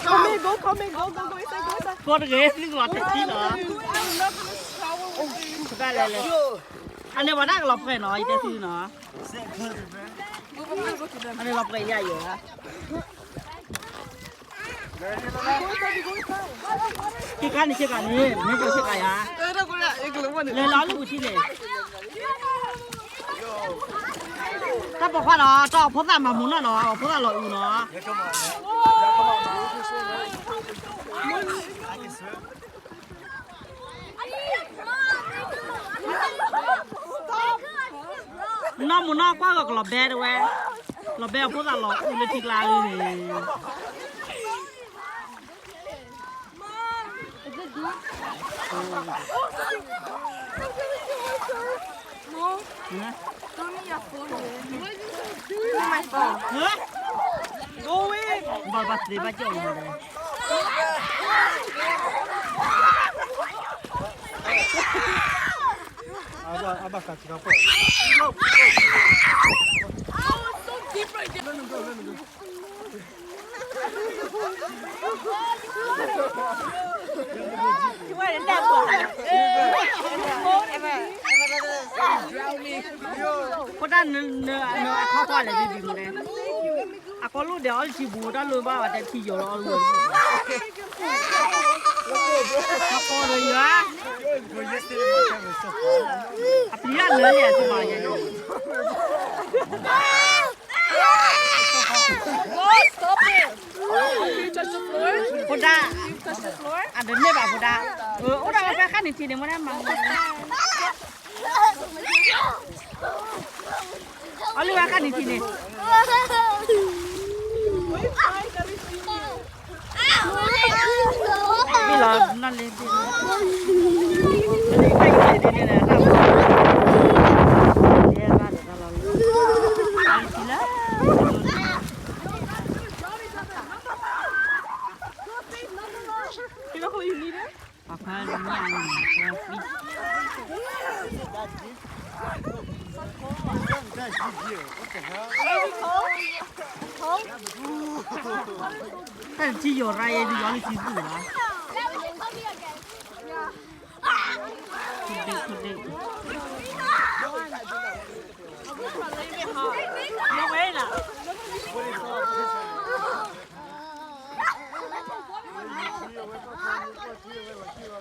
Come in, go, come in, go, go, go inside, go inside. ကီတဂ့ၤ သုကလီၤတဲာ်ထံလီၤ. တၢ်လဲၤလဲၤ, အန့ၣ်ဝဲဒၣ်ကလီၤပှဲၤနီၤ ယတဲသုနီၤ. အန့ၣ်လီၤပှဲၤယၤယိၤဧါ. ဆ့ကၤန့ၣ် ဆ့ကၤန့ၣ် မ့ၢ်ပှဲၤဆ့ကၤယၤ, လဲၤလီၤလၢပူၤထံန့ၣ်. တၢ်ပိာ်ခွါနီၤ တၢ်အီၣ်ဖိသၣ်မၤမူနီၢ်နီၤ အီၣ်ဖိသၣ်လီၤအုးနီၤ. နီၢ်မူနီၢ်ကွၢ်ဂီၤကလီၤဘဲတဝဲ, လီၤဘဲအီၣ်ဖိသၣ်လီၤအုးလၢထံကျါလံန့ၣ်. Mom, throw me your phone. Give me my phone. Go away. ဘၣ်ဘၣ်သ့ဘၣ်ကီၢ်မူဒီး အဘၣ်ကးကီၢ်. Oh, it's so deep right there. Let me go, let me go. ဖိဒၣ်န န နအခီၣ်ဖီလဲၣ် ဘံဘံမူန့ၣ်, အကီၢ်လိၣ်ဒဲးအီၣ်လၢထံဘူး တၢ်လိၣ်ဘၣ်ဝဲတဲထံယိာ်လီၤအီၣ်လိၣ်. အကီၢ်လိၣ်ယွၤ, အပျံၤဒၣ်လၢန့ၣ်အကမၤယၤန့ၣ်. Stop it! You touch the floor? ဖိဒၣ်, you touch the floor? အဒိးန့ၢ်ဘၣ်ဖိဒၣ်, အိၣ်ဒၣ်ဝဲဖဲခါနံၣ်ထံန့ၣ် မ့ၢ်ဒၣ်မၤ အီၣ်လၢဝဲခါနံၣ်ထံန့ၣ်. ဘ့ၣ်လီၤနီၢ်လ့ဘ့ၣ်လီၤ, လ့ဘ့ၣ်ဒ်န့ၣ်န့ၣ်, လၢ တၢ်ထံယိာ်ရါအံၤ ဒုးယီၤလၢထံပူၤလီၤ. ခိၣ်ဒ့ၣ် ခိၣ်ဒ့ၣ်.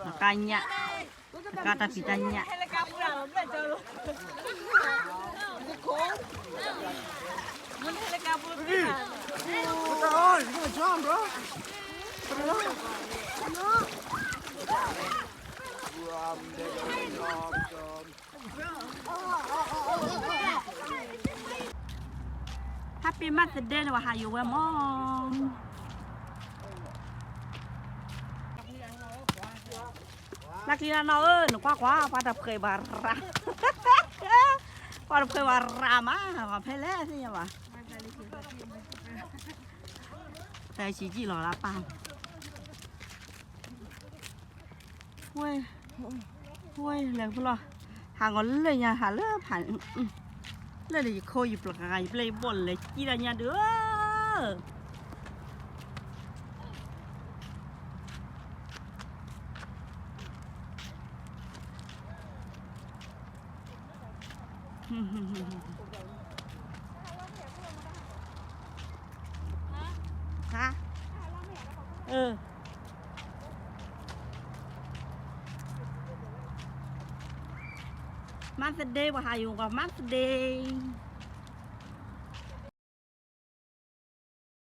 အကါညၣ်, အကါတၢ်ဖံးတၢ်ညၣ်. Happy Mother's Day န့ၣ် ပှၤဟးယိာ်ဝဲမး. လၢခံလၢနီၢ်ဧၢ, နကွၢ်ကွၢ် ပှၤတဖှဲးဘၣ်ရၤ, ပှၤတဖှဲးဘၣ်ရၤမး, ပှၤဖဲလဲၣ်သ့ၣ်ညါဘၣ်. တၢ်ဆံးကံၣ်လီၤလၢပၢ် ဝဲ, ဝဲလဲၤဖဲလီၤ, ဟးဂီၤလၢညါ ဟးလၢဖး, လၢန့ၣ် ယခိယပျၢ်ဃာ် ယပျဲၢ်ယဘီၣ်လဲၤကံၣ်တၢ်ညါဒုးဧၢ. ဟါ, အၢ Mother's Day ပှၤဟးယိာ်ကွၢ် Mother's Day.